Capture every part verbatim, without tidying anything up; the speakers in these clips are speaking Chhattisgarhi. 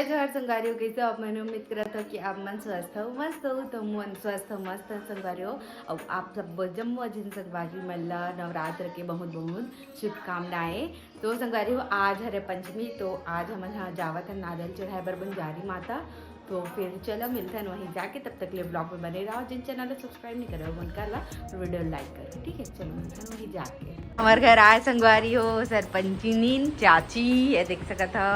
जय जोहार संगवारी हो, कइसे हो आप मन? उम्मीद करत हो कि आप मन स्वस्थ हो, मस्त हो। तो मन स्वस्थ हो, मस्त हो संगवारी हो। अउ आप सब जम्मो झिन संगवारी मन ला नवरात्र के बहुत बहुत शुभकामनाएं। तो संगवारी हो, आज हरे पंचमी, तो आज हमन ह जावत हन नारियल चढ़ाए बर बंजारी माता। तो फिर चलो मिलथन वहीं जाके, तब तक ले vlog में बने रहो। जिन channel ला subscribe नहीं करे हो, मन कर ला, तो video like करो, ठीक है? चलो मिलथन वहीं जाके। हमारे घर आए संगवारी हो सरपंचिनीन चाची, ये देख सकत हो,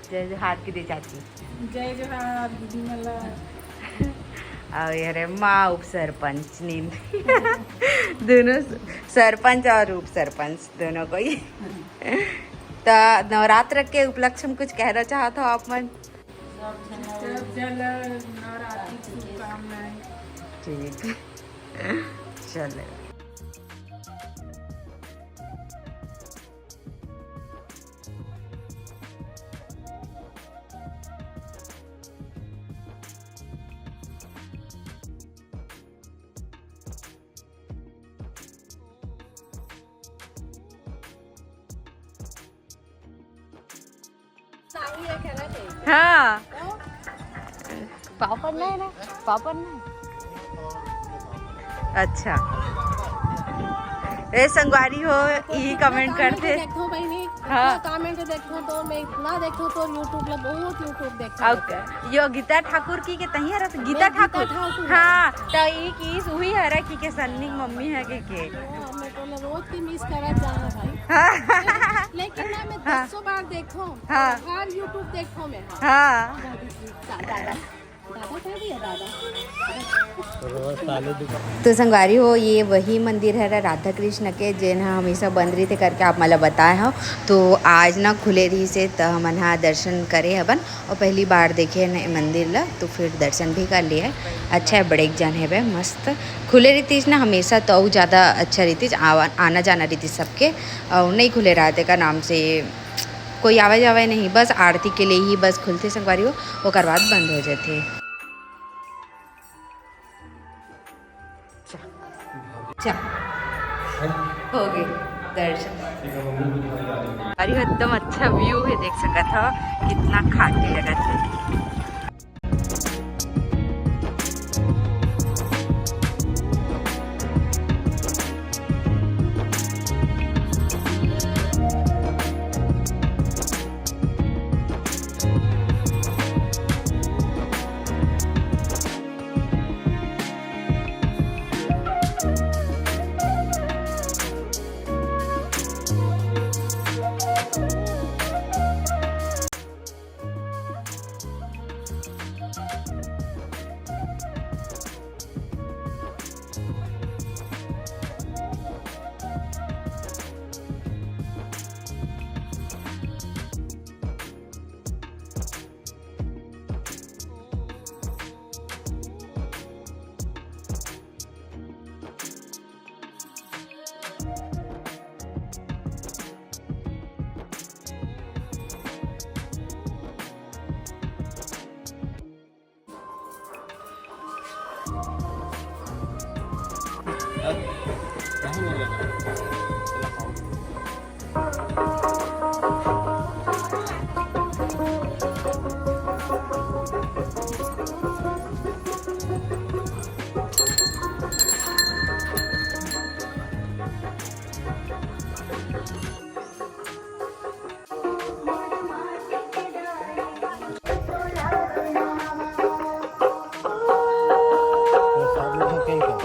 जय जोहार की दे चाची। जय जोहार दीदी मला। और ये रे माँ उप सरपंच नींद। दोनों स-, सरपंच और उप सरपंच दोनों को ही। तो नवरात्र के उपलक्ष्य में कुछ कहना चाहत हो आप मन? सब झन ला नवरात्रि की शुभकामनाएं। ठीक, चले। हाँ। पापड़ नहीं ना, पापड़ नहीं। अच्छा। ए संगवारी हो, ई comment करथे। देखो बहिनी, हाँ। इतना comment देखो तो मैं इतना देखो तो YouTube ला बहुत YouTube देखो। अउ योगिता ठाकुर की के तही हरत गीता ठाकुर। हाँ, त ई की उही हरा की के सन्नी मम्मी है के के। हाँ, मैं तो रोज की miss करत जाना भाई। लेकिन ना मैं दसों बार देखो। हाँ। हर YouTube देखो मैं। हाँ। दादा, दादा। दादा कह दिया, दादा। तो संगवारी हो, ये वही मंदिर है राधा कृष्ण के, जेन ह हमेशा बंद रहिथे करके आप मला बताए हो। तो आज ना खुले रहिसे, त हमन हा दर्शन करे हबन और पहली बार देखे हन ए मंदिर ला, तो फिर दर्शन भी कर लिए। अच्छा है, बड़े एक जन हेबे, मस्त। खुले रहितिस ना हमेशा, तो अउ ज़्यादा अच्छा रहितिस, आवा-, आना जाना रहितिस सबके, और नहीं खुले रहते का नाम से कोई आवे जावे नहीं, बस आरती के लिए ही बस खुलथे संगवारी हो, ओकर बाद बंद हो जाथे। चा, चा, हो गए दर्शन। अरे एकदम अच्छा view है, देख सकत हो कितना खाटी लगत है।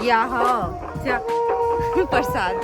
या हो, जा। प्रसाद।